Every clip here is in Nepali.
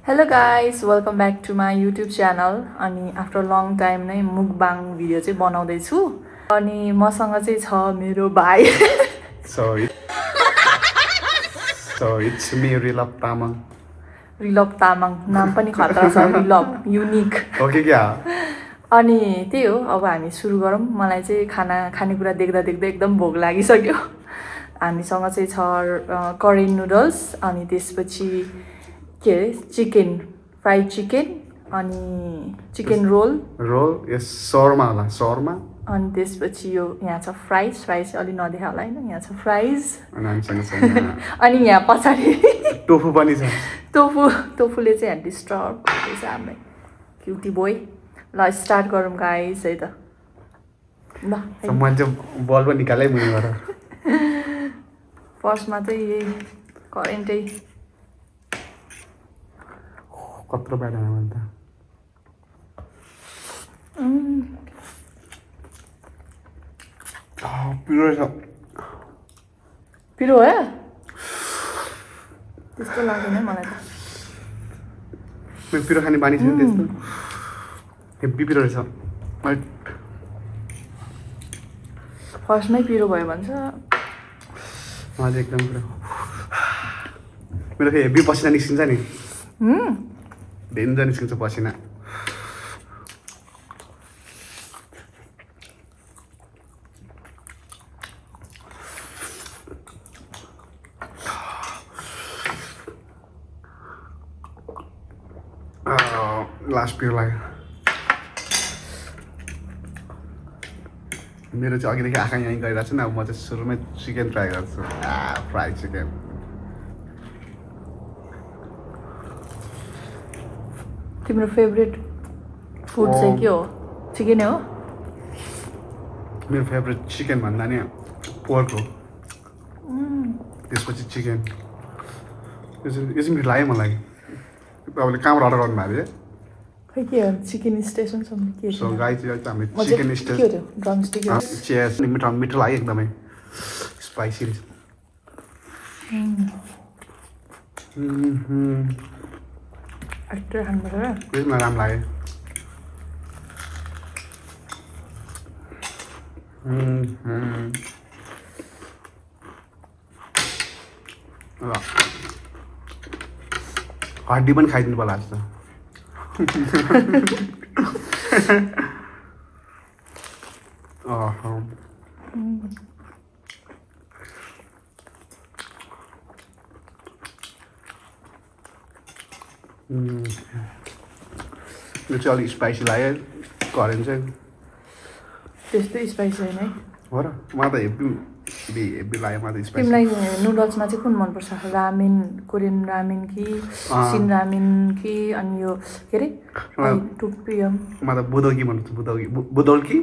Hello guys, welcome back to my YouTube channel. अनि आफ्टर लङ टाइम नै मुकबाङ भिडियो चाहिँ बनाउँदैछु अनि मसँग चाहिँ छ मेरो भाइ So it's me, Rilap Tamang. रिलभ Tamang नाम पनि खतरा छ रिलभ युनिक Okay, क्या? अनि त्यही हो अब हामी सुरु गरौँ मलाई चाहिँ खानेकुरा देख्दा देख्दै एकदम भोक लागिसक्यो हामीसँग चाहिँ छ करेन नुडल्स अनि त्यसपछि के अरे चिकन फ्राइड चिकन अनि चिकन रोल Yes, shawarma होला, shawarma. अनि त्यसपछि यो यहाँ छ फ्राइज अलि नदेखा होला होइन यहाँ छ फ्राइज अनि हामीसँग छ अनि यहाँ पछाडि टोफु पनि छ. टोफुले चाहिँ हामी डिस्टर्ब गर्दैछ हामीलाई क्युटी बोय ल स्टार्ट गरौँ गाइस है त ल मान्छे बल पनि निकालै मुनि गर. फर्स्टमा चाहिँ यही करेन्टै कत्रो ब्याड आयो भने त. पिरो रहेछ. पिरो हो त्यस्तो लाग्दैन है मलाई त मेरो पिरो खाने बानी छैन त्यस्तो. हेब्बी पिरो रहेछ. फर्स्टमै पिरो भयो भन्छ मलाई चाहिँ एकदम पिरो. मेरो फेरि हेब्बी पसिना निस्किन्छ नि. डेन्जर निस्किन्छ पसिना. लास्ट पिरो लाग्यो. मेरो चाहिँ अघिदेखि आँखा यहीँ गरिरहेको छ नि. अब म चाहिँ सुरुमै चिकन ट्राई गर्छु. Fried chicken. तिम्रो फेभरेट फुड चाहिँ के हो चिकनै हो मेरो फेभरेट चिकन भन्दा नि पोर्क हो. त्यसपछि चिकन. यो चाहिँ मिठो लाग्यो मलाई. तपाईँले कहाँबाट अर्डर गर्नुभएको थियो? खै के हो चिकन स्टेसनसम्म के सो गाई चाहिँ हामीले चिकन चिकन के स्टेसन हो त्यो ड्रमस्टिक हो चियर्स. मिठो मिठो लाग्यो एकदमै. स्पाइसी. एक्टर खानुपर्छ त्यसमा राम्रो लाग्यो. हड्डी पनि खाइदिनु पर्ला जस्तो. यो चाहिँ अलिक स्पाइसी लाग्यो. करेन चाहिँ त्यस्तै स्पाइसी होइन है हो र. मलाई त हेब्बी लाग्यो. मलाई त स्पाइसी. तिमीलाई नुडल्समा चाहिँ कुन मनपर्छ रामेन कोरियन रामेन कि सिन रामेन कि अनि यो के अरे टुपियम मलाई त बुदौकी मनपर्छ. बुदौल्की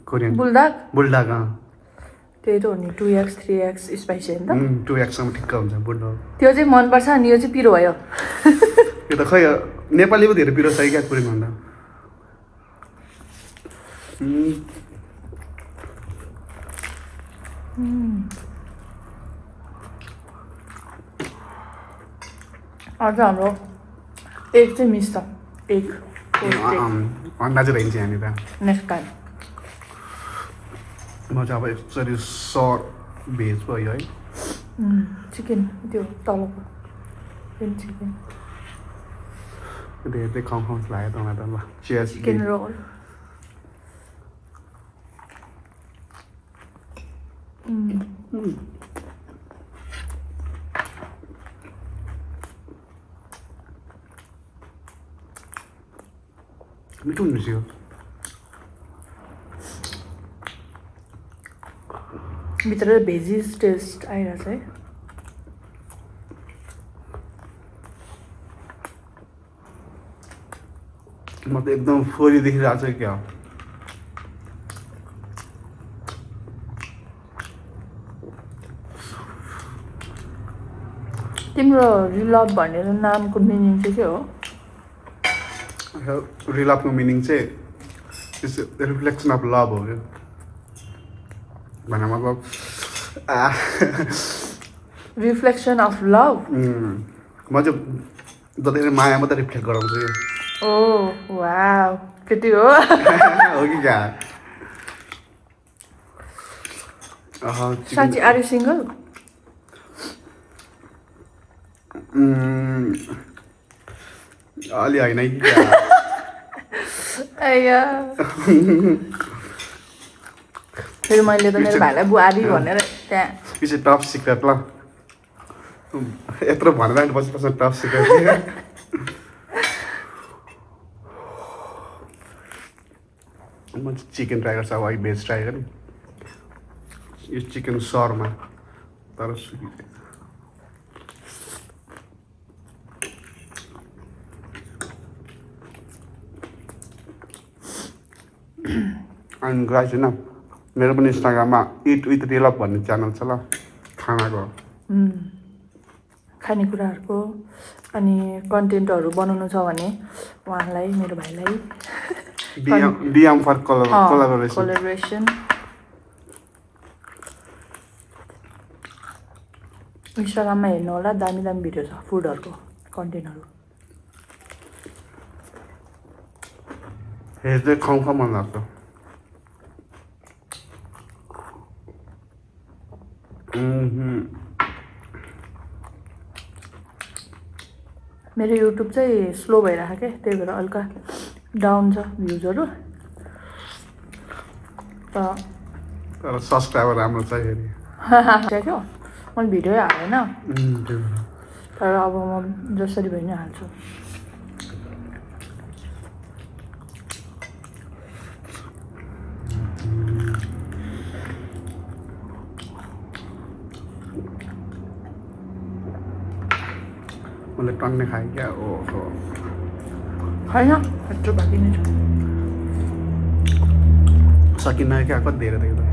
कोरियन बुल्डाग. त्यही त हो नि 2x 3x स्पाइसी होइन त 2x सम्म ठिक्क हुन्छ बुल्डाग. त्यो चाहिँ मनपर्छ अनि यो चाहिँ पिरो भयो यो त खै नेपाली पो धेरै पिरो छ क्या कोरियन भन्दा. अझ हाम्रो एग चाहिँ मिस छ एग अन्डा चाहिँ रहन्छ यहाँनिर. नेक्स्ट टाइम म चाहिँ अब यसरी सर भेज भयो है. चिकन त्यो तलको चिकन धेरै खाउँ लाग्यो त मलाई त. ल चियर्स. चिकन रोल मिठो हुन्छ यो. भित्र भेजिस टेस्ट आइरहेछ है म त एकदम फोरी देखिरहेको छ क्या. तिम्रो रिलभ भनेर नामको मिनिङ चाहिँ के हो? रिलभको मिनिङ चाहिँ रिफ्लेक्सन अफ लभ हो क्या. भने मतलब रिफ्लेक्सन अफ लभ म चाहिँ जतिखेर माया मात्रै रिफ्लेक्ट गराउँछु यो ओ वाउ केटी हो हो कि क्या साँच्ची आर यु सिङ्गल अलि होइन कि क्या आया फेरि मैले त मेरो भाइलाई बुहारी भनेर त्यहाँ यो चाहिँ टप सिक्रेट ल यत्रो भनेर पछि पछि टप सिक्रेट म चाहिँ चिकन ट्राई गर्छु अब अघि भेज ट्राई गरेँ यो चिकन सरमा तर सुकी अनि गाइस होइन मेरो पनि इन्स्टाग्राममा इट विथ रिलभ भन्ने च्यानल छ ल खानाको खानेकुराहरूको अनि कन्टेन्टहरू बनाउनु छ भने उहाँलाई मेरो भाइलाई डिएम फर कोलाबोरेसन कोलाबोरेसन इन्स्टाग्राममा हेर्नु होला दामी दामी भिडियो छ फुडहरूको कन्टेन्टहरू हेर्दै खाउँ खाउँ मन लाग्छ मेरो युट्युब चाहिँ स्लो भइरहेको क्या त्यही भएर हल्का डाउन छ भ्युजहरू तर सब्सक्राइबर राम्रो छ फेरि क्या मैले भिडियो हालेन त्यो तर अब म जसरी भए पनि हाल्छु मैले टन्ने खाएँ क्या ओहो होइन यत्रो बाँकी नै छ सकिन्न क्या कति धेरै देख्दा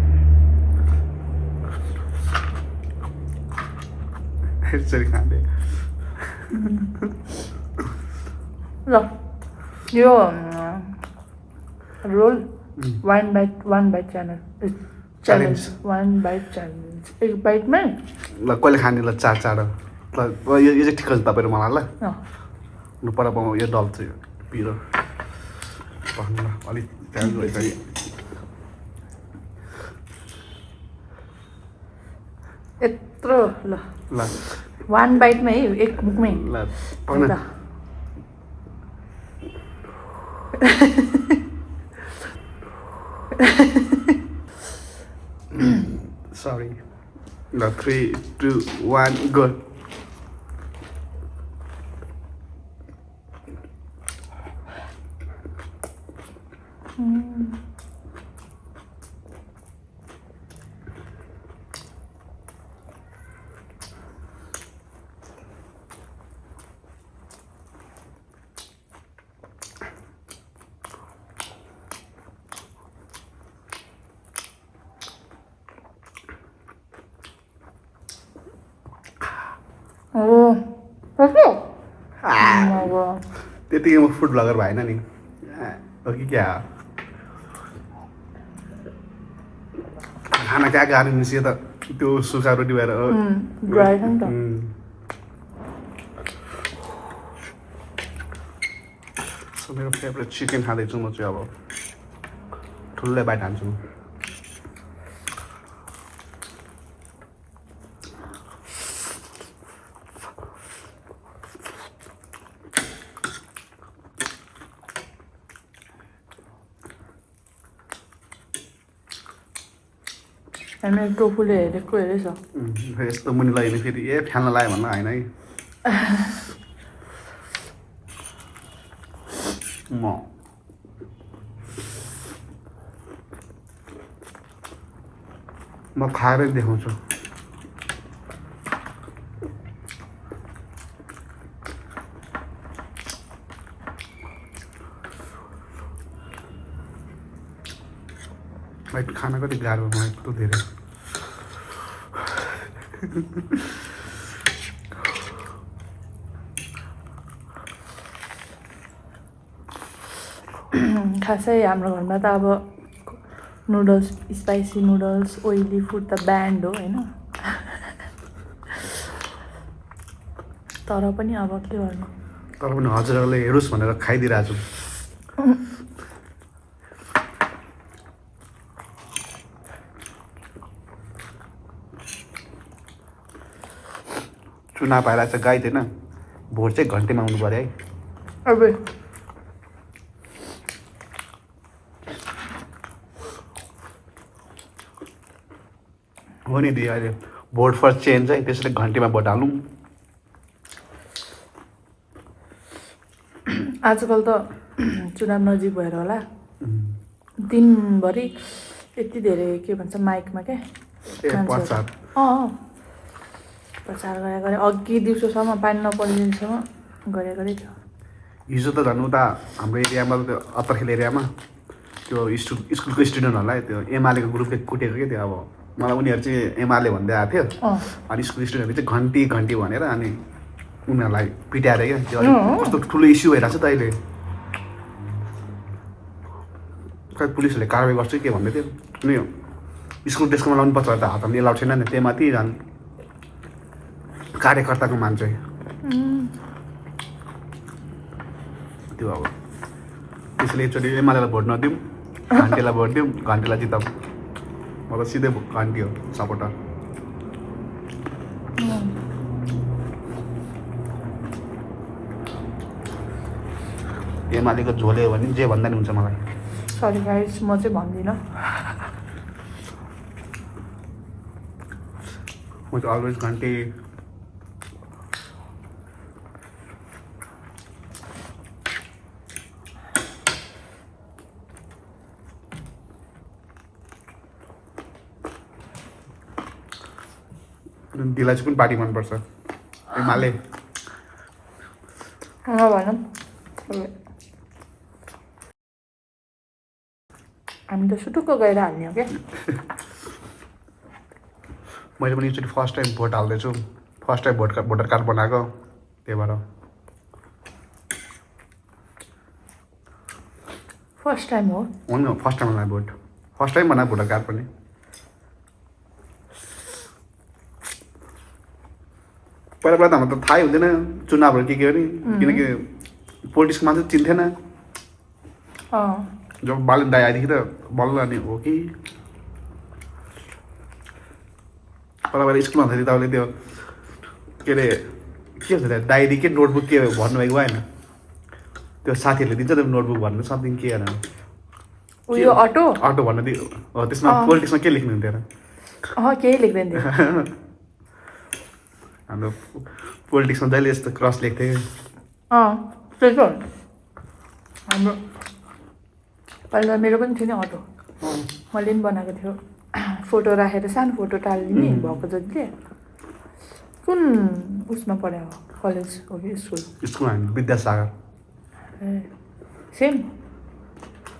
यसरी खाँदै ल यो roll one bite channel challenge one bite challenge एक बाइटमै ल कहिले खाने ल चार चार ल यो चाहिँ ठिक छ तपाईँहरू मलाई ल लु पर यो डल्छ यो पिरो ल अलिक त्यहाँ गइसक्यो यत्रो ल ल वान बाइटमै है एक मुखमै ल पाउन सरी ल 3, 2, 1 गो त्यतिकै म फुड ब्लगर भएन नि हो कि क्या खाना क्या गाह्रो निस्क्यो त त्यो सुखा रोटी भएर ड्राई छ नि त मेरो फेभरेट चिकन खाँदैछु म चाहिँ अब ठुलै बाइट हान्छु हामीले टोफुले हेरेको हेरेछ यस्तो मुनि लगायो फेरि ए फ्याल्न लगायो भन्नु होइन है म खाएरै देखाउँछु लाइक खाना कति गाह्रो मलाई यस्तो धेरै खासै हाम्रो घरमा त अब noodles spicy noodles oily food त ब्यान्ड हो होइन तर पनि अब के गर्नु तर पनि हजुरहरूले हेरोस् भनेर खाइदिइरहेको छु। चुनाव आइरहेको छ गाई होइन, भोट चाहिँ घन्टेमा आउनु पऱ्यो है। अब हो नि दिदी, अहिले भोट फर चेन्ज है, त्यसैले घन्टेमा भोट हालौँ। आजकल त चुनाव नजिक भएर होला दिनभरि यति धेरै के भन्छ माइकमा क्या प्रचार प्रचार गरे अघि दिउँसोसम्म पानी नपरिदिनसम्म गरे थियो। हिजो त झन् उता हाम्रो एरियामा त्यो अत्तरखेल एरियामा त्यो स्कुलको स्टुडेन्टहरूलाई त्यो एमालेको ग्रुपले कुटेको क्या। त्यो अब मलाई उनीहरू चाहिँ एमाले भन्दै आएको थियो, अनि स्कुल स्टुडेन्टहरूले चाहिँ घन्टी घन्टी भनेर अनि उनीहरूलाई पिटाएर क्या। त्यो अलिक कस्तो ठुलो इस्यु भइरहेको छ त अहिले। खै पुलिसहरूले कारवाही गर्छ के भन्दै थियो। अनि स्कुल ड्रेसकोमा लाउनु पर्छ त, हातमा एलाउ छैन नि, त्यही माथि झन् कार्यकर्ताको मान्छे त्यो। अब त्यसैले एकचोटि एमालेलाई भोट नदिउँ, घन्टेलाई भोट दिउँ, घन्टेलाई जिताउँ। म त सिधै घन्टी हो सपोर्टर। एमालेको झोले हो भने जे भन्दा नि हुन्छ मलाई। सरी गाइस, म चाहिँ भन्दिनँ। म चाहिँ अलवेज घन्टी। दिलाई चाहिँ कुन पार्टी मनपर्छ? एमाले? भनौँ हामी त सुटुक्क गएर हाल्ने हो क्या। मैले पनि एकचोटि फर्स्ट टाइम भोट हाल्दैछु, फर्स्ट टाइम भोटर कार्ड बनाएको, त्यही भएर। फर्स्ट टाइम हो? होइन, फर्स्ट टाइम बनाएको भोट, फर्स्ट टाइम बनाएको भोटर कार्ड पनि। पहिला पहिला त हाम्रो त थाहै हुँदैन चुनावहरू के हो नि, किनकि पोलिटिक्समा चाहिँ चिन्थेन। जब बालन दाई आएदेखि त बल्ल अनि हो कि। पहिला पहिला स्कुलमा हुँदाखेरि तपाईँले त्यो के अरे के हुन्छ त्यहाँ डायरी के नोटबुक के भन्नुभएको भएन? त्यो साथीहरूले दिन्छ त नोटबुक भन्नु समथिङ के होइन, उयो अटो अटो भन्नु दियो। हो, त्यसमा पोलिटिक्समा के लेख्नु हुन्थ्यो र? केही लेख्दैन थियो। हाम्रो पोलिटिक्समा जहिले यस्तो क्रस लेख्थ्यो कि। त्यही त हाम्रो पहिला मेरो पनि थियो नि अटो, मैले पनि बनाएको थियो। फोटो राखेर सानो फोटो टालिदिने भएको जतिले। कुन उसमा पढ्यो हो? कलेज हो कि स्कुल? स्कुल हामी विद्यासागर। ए सेम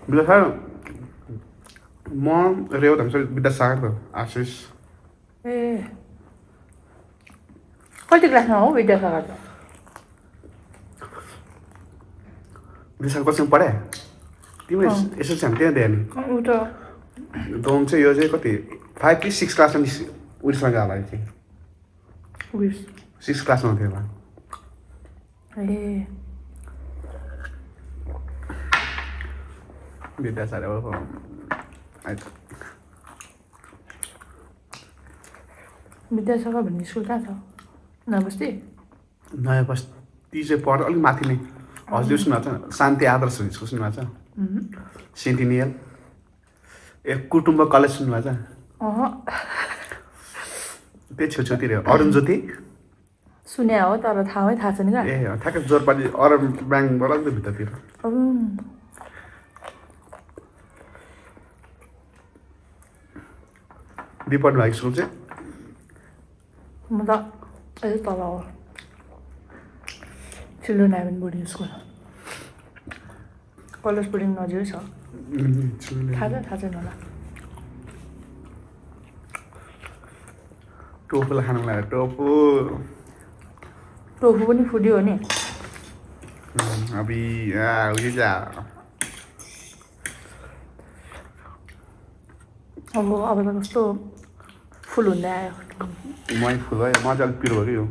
विद्यासागर म रेवत हामी सबै विद्यासागर त आशिष। ए कति क्लासमा हो विद्यासागर त? विद्यासागर कतिसम्म पढे तिमी? यसो चाहिँ हामी त्यहाँ दियो नि। ऊ त दोम चाहिँ यो चाहिँ कति 5 कि 6 क्लासमा उयोसँग गयो होला चाहिँ, 6 क्लासमा थियो होला। ए विद्यासागर अब विद्यासागर भन्ने स्कुल कहाँ छ? नबस्ती? नयाँ बस्ती चाहिँ पढ्दा अलिक माथि नै। हजुर सुन्नुभएको छ शान्ति आदर्श स्कुल सुन्नुभएको छ? सेन्टिनियल। ए कुटुम्ब कलेज सुन्नुभएको छ? त्यही छेउछेउतिर अरुण ज्योति सुने हो तर थाहा छैन क्या। ए ठ्याक्कै जोरपाली अरुण ब्याङ्कबाट अलिक भित्रतिर। दिपन भाइ स्कुल चाहिँ म त अझै तल हो, children heaven boarding school. College boarding नजिकै छ। थाहा छैन होला। टोफुलाई खानु लाग्यो। टोफु पनि फुडी हो नि। अभी उयो जा अब त कस्तो फुल हुँदै आयो। मै फुल भयो, मजाले पिरो हो कि यो।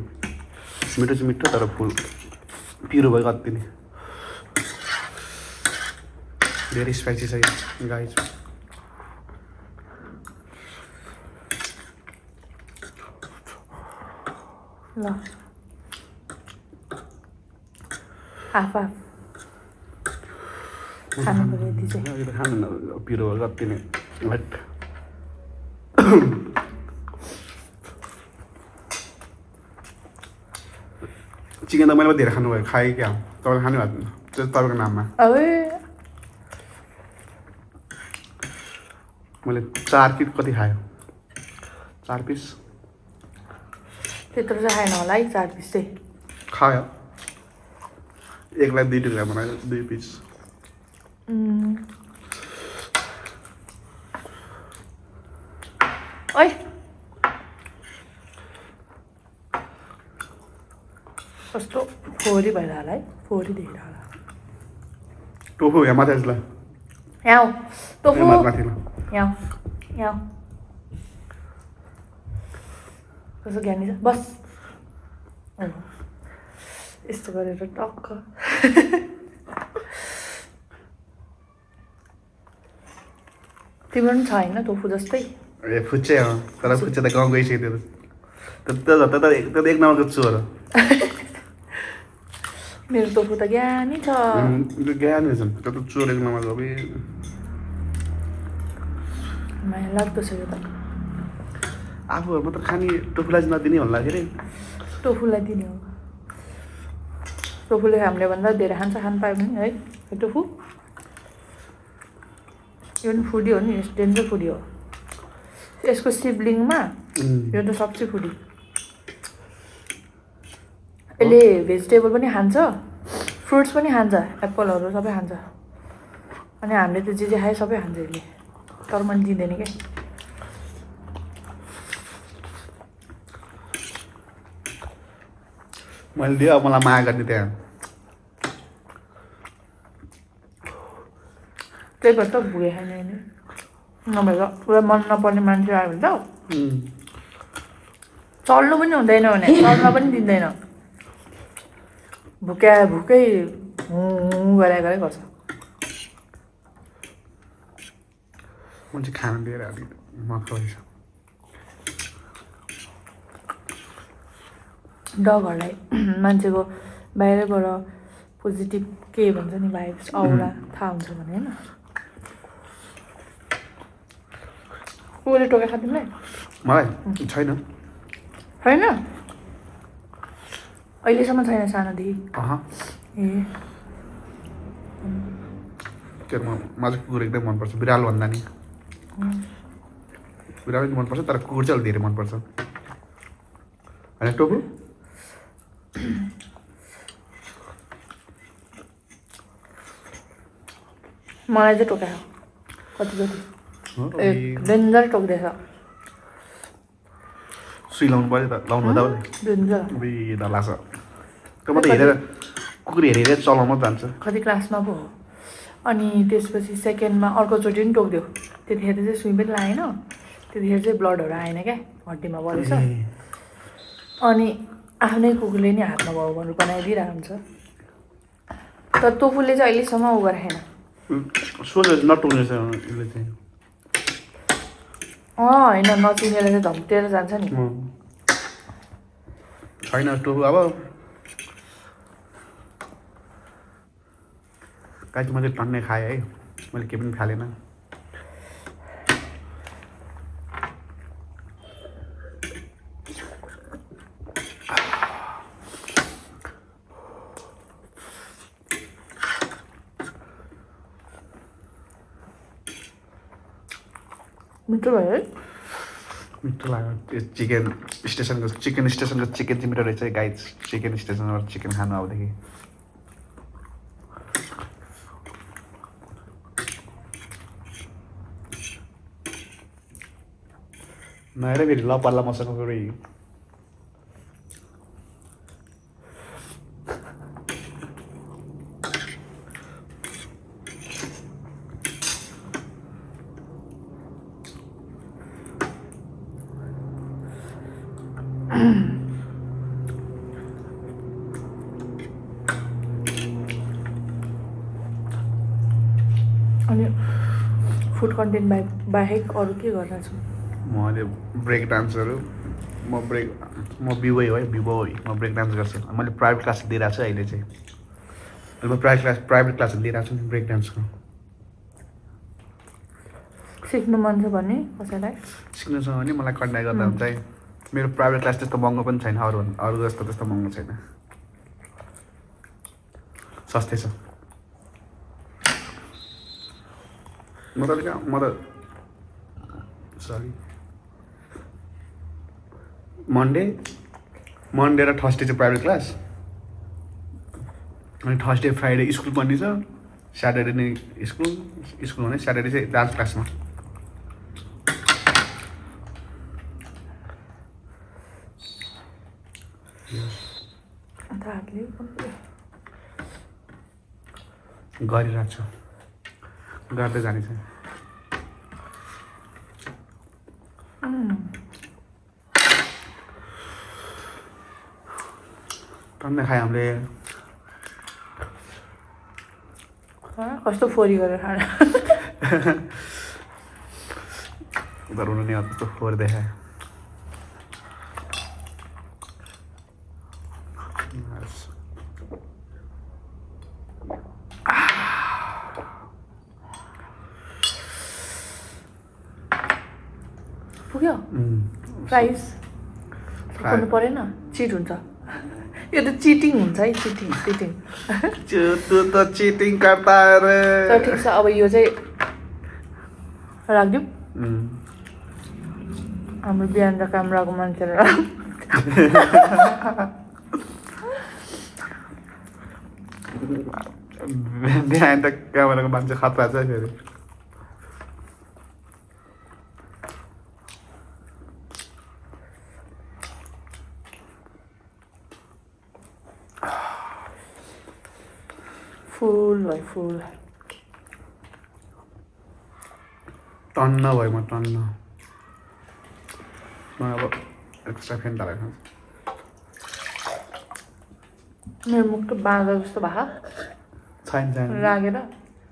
मिठो चाहिँ मिठो तर फुल पिरो भयो कति नै धेरै स्पाइसी छ यो गाइस ल हाफ हाफ खानु पऱ्यो यति चाहिँ यो त खानु न पिरो भयो कति नै बट चिकन त मैले धेरै खानुभयो खाएँ क्या तपाईँले खानु भएको त्यो तपाईँको नाममा अबे मैले 4 कि कति खायो 4 पिस त्यत्रो चाहिँ खाएन होला है 4 पिस चाहिँ खायो एकलाई 2 टुक्रा बनायो 2 पिस ओइ कस्तो फोहोरी भएर होला है फोहोरी देखेर होला टोफु यहाँ माथि यसलाई यहाँ आऊ, टोफु यहाँ माथि ल यहाँ आऊ, यहाँ आऊ। कस्तो ज्ञानी छ बस यस्तो गरेर टक्क तिम्रो पनि छ होइन टोफु जस्तै ए फुच्चे हो तर फुच्चे त गाउँ गइसक्यो त्यो त एक नम्बरको चोर हो मेरो टोफु त ज्ञानी छ त्यो ज्ञान छ त्यो त चोर एक नम्बरको अब माया लाग्दो छ यो त आफूहरू मात्र खाने टोफुलाई चाहिँ नदिने होला फेरि टोफुलाई दिने हो टोफुले हामीले भन्दा धेरै खानु पायो भने है टोफु यो पनि फुडी हो नि डेन्जर फुडी हो यसको सिब्लिङमा यो त सबसे फुडी यसले भेजिटेबल पनि खान्छ फ्रुट्स पनि खान्छ एप्पलहरू सबै खान्छ अनि हामीले त जे खायो सबै खान्छ यसले तर मैले दिँदैन क्या मैले दिएँ अब मलाई माया गर्ने त्यहाँ त्यही भएर त भुगे खाने होइन नभएर पुरा मन नपर्ने मान्छे आयो भने त चल्नु पनि हुँदैन भने चल्न पनि दिँदैन भुकै गरे गर्छ मान्छे खाना दिएर अलिक मक्क रहेछ डगहरूलाई मान्छेको बाहिरबाट पोजिटिभ के भन्छ नि भाइब्स औरा थाहा हुन्छ भने होइन कसले टोका खा तिमीलाई मलाई छैन छैन अहिलेसम्म छैन सानोदेखि ए त्यो मलाई कुकुर एकदम मनपर्छ बिरालो भन्दा नि बिरालो पनि मनपर्छ तर कुकुर चाहिँ अलिक धेरै मनपर्छ होइन टोपु मलाई चाहिँ टोकायो कति ए डेन्जर टोक्दैछ सुई लाउनु पऱ्यो त लाउनु हुँदा डेन्जर डर लाग्छ त्यो मात्रै हेरेर कुकुर हेरेर चलाउनु जान्छ कति क्लासमा पो हो अनि त्यसपछि सेकेन्डमा अर्कोचोटि पनि टोकिदियो त्यतिखेर चाहिँ सुई पनि लागेन त्यतिखेर चाहिँ ब्लडहरू आएन क्या हड्डीमा बढेछ अनि आफ्नै कुकुरले नि हातमा भाउहरू बनाइदिइरहेको हुन्छ तर टोफुले चाहिँ अहिलेसम्म उ गरेन सोझो नटोक्ने रहेछ यसले चाहिँ होइन नचिनेर चाहिँ झम्टेर जान्छ नि छैन टोपु अब गाई मैले टन्ने खाएँ है मैले केही पनि फालेन मिठो भयो है मिठो लाग्यो त्यो चिकन स्टेसनको चिकन चाहिँ मिठो रहेछ गाई चिकन स्टेसनबाट चिकन खानु अबदेखि नहेर फेरि ल पर्ला मसँग फेरि अनि फुड कन्टेन्ट बाहेक अरू के गर्न छु? म अहिले ब्रेक डान्सहरू म बिबोय हो है, बिबोय। म ब्रेक डान्स गर्छु। मैले प्राइभेट क्लास लिइरहेको छु अहिले चाहिँ। अहिले म प्राइभेट क्लास लिइरहेको छु नि ब्रेक डान्सको। सिक्नु मन छ भने कसैलाई सिक्नु छ भने मलाई कन्ट्याक्ट गर्दा हुन्छ है। मेरो प्राइभेट क्लास त्यस्तो महँगो पनि छैन, अरू जस्तो त्यस्तो महँगो छैन, सस्तै छ। म त सरी मन्डे र थर्सडे चाहिँ प्राइभेट क्लास, अनि थर्सडे फ्राइडे स्कुल पनि छ, स्याटरडे नै स्कुल भने स्याटरडे चाहिँ डान्स क्लासमा। गरिरहेको छु, गर्दै जाने छ। टन्न खायो हामीले। कस्तो फोरी गरेर खाना उधर उन्होंने तो फोड़ देखा है। पुग्यो प्राइस फर्काउनु परेन, चिट हुन्छ यो त चिटिङ हुन्छ है, चिटिङ तू तो चीटिंग करता है रे। चल ठिक छ, अब यो चाहिँ राखिदिउँ। हाम्रो बिहान र क्यामेराको मान्छेहरू बिहान त क्यामेराको मान्छे खतरा छ फेरि। फुल टन्न भयो म टन्न। म अब एक्स्ट्रा फेन्टा राख्नु। मेरो मुख त बाँझो जस्तो भएको छैन राखेर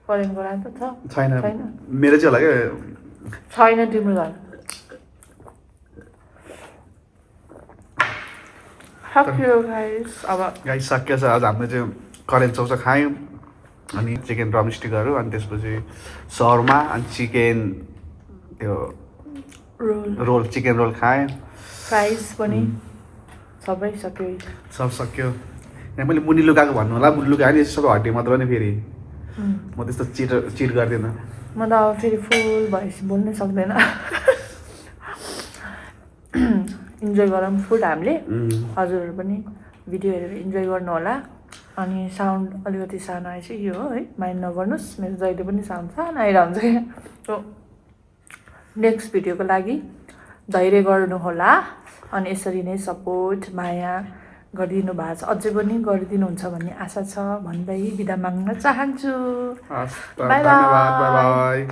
करेन्टको राख्दा छ छैन। मेरो चाहिँ होला क्या छैन तिम्रो घर सक्यो गाइस। अब गाइस सकिएछ। आज हामीले चाहिँ करेन्ट चौसा खायौँ, अनि चिकन ड्रमस्टिकहरू, अनि त्यसपछि सर्मा, अनि चिकन त्यो रोल चिकन रोल खाएँ, फ्राइज पनि सबै सक्यो। सब सक्यो। यहाँ मैले मुनि लुकाएको भन्नु होला, मुनि लुकायो नि सबै हड्डी मात्र नि फेरि। म त्यस्तो चिट गर्दिनँ। म त अब फेरि फुल भएपछि बोल्नै सक्दैन। इन्जोय गरौँ फुड हामीले। हजुरहरू पनि भिडियो हेरेर इन्जोय गर्नु होला। अनि साउन्ड अलिकति सानो आएछ यो हो है, माइन्ड नगर्नुहोस्। मेरो जहिले पनि साउन्ड सानो आइरहन्छ क्या। नेक्स्ट भिडियोको लागि धैर्य गर्नुहोला, अनि यसरी नै सपोर्ट माया गरिदिनु भएको छ, अझै पनि गरिदिनुहुन्छ भन्ने आशा छ भन्दै बिदा माग्न चाहन्छु। By by.